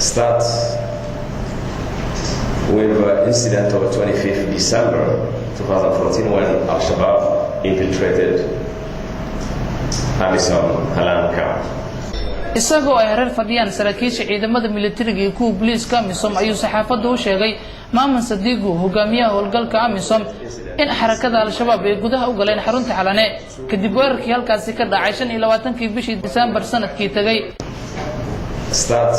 Start with the incident of 25th December 2014, when Al-Shabaab infiltrated AMISOM Halane camp. Isagoo ay hareer fadhiyaan saraakiisha ciidamada militariga iyo kuwa booliiska AMISOM ayuu saxaafadda u sheegay Maaman Sadiigu, hogaamiyaha howlgalka AMISOM, in xarakada Al-Shabaab ay gudaha u galeen xarunta Xalane kadib weerarkii halkaasi ka dhacay 25-kii bishii Disembar sanadkii tegay. Start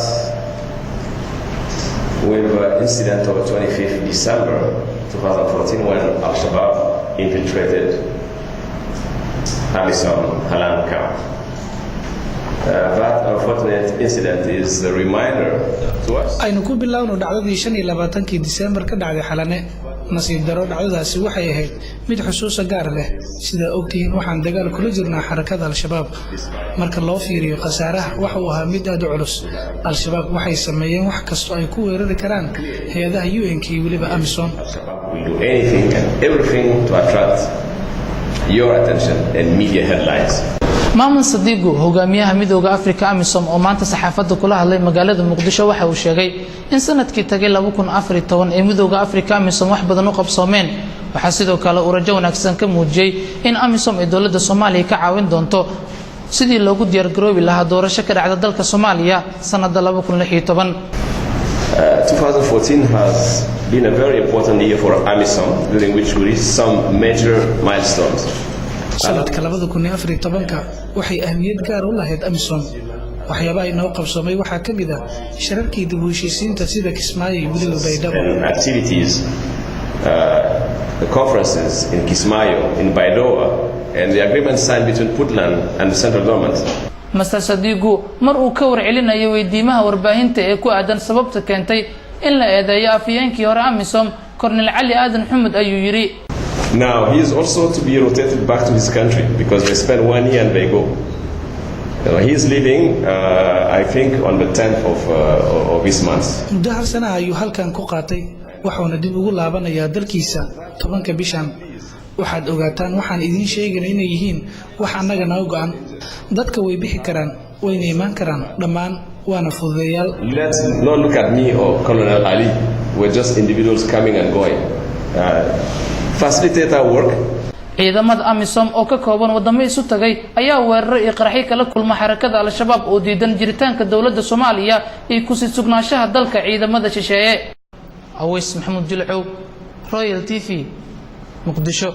with the incident of 25th December 2014, when Al-Shabaab infiltrated AMISOM Halane camp. That unfortunate incident is a reminder to us Aynu ku bilowno dhacdadii 25-kii Diseembar ka dhacday Xalane. Nasiib daro, dhacdadaasi waxay ahayd mid xusuusa gaar leh. Sidaa ogtihiin, waxaan dagaal kula jirnaa xarakada Al-Shabaab. Marka loo fiiriyo khasaaraha, waxa uu ahaa mid aad u culus. Al-Shabaab waxay sameeyeen wax kastoo ay ku weerari karaan hay-adaha UN-ka iyo weliba AMISOM. Al-Shabaab will do anything and everything to attract your attention and media headlines. Maaman Sadiigu, hogaamiyaha Midooda Afrika AMISOM, oo maanta saxaafadda kula hadlay magaalada Muqdisho, waxa uu sheegay in sanadkii tagay 2014 ee Midooda Afrika AMISOM wax badan u qabsoomeen. Waxaa sidoo kale uu rajo wanaagsan ka muujiyey in AMISOM ay dowladda Soomaaliya ka caawin doonto sidii loogu diyaargaroobi lahaa doorasho ka dhacda dalka Soomaaliya sanada 2016. 2014 has been a very important year for AMISOM, during which we reached some major milestones. Sanadka 2014-ka waxay ahmiyad gaar u lahayd AMISOM. Waxyaabaha inoo qabsoomay waxaa ka mid ah shirarkii dib u heshiisiinta sida Kismaayo iyo weliba Baydhabo. And activities, the conferences in Kismayo, in Baidoa, and the agreement signed between Puntland and the central government. Master Sadiigu mar uu ka warcelinayo weydiimaha warbaahinta ee ku aadan sababta keentay in la eedeeyo afhayeenkii hore AMISOM, Kornel Cali Aadan Xumud, ayuu yidhi: Now, he is also to be rotated back to his country because they spend one year and they go. He is leaving, I think, on the 10th of this month. Muddo hal sanaha ayuu halkan ku qaatay, waxuuna dib ugu laabanayaa dalkiisa 10-ka bishan. Waxaad ogaataan, waxaan idiin sheegayna inay yihiin wax annaga naga go'an. Dadka way bixi karaan, wayna imaan karaan, dhammaan waana fududeeyaal. Let's not look at me or Colonel Ali. We're just individuals coming and going. Facilitate our work. Ciidamada AMISOM oo ka kooban wadamo isu tagay ayaa weeraro iyo qaraxyo kala kulma xarakada Al-Shabaab oo diidan jiritaanka dowladda Soomaaliya iyo kusii sugnaanshaha dalka ciidamada shisheeye. Aweys Maxamuud Jilcow, Royal TV, Muqdisho.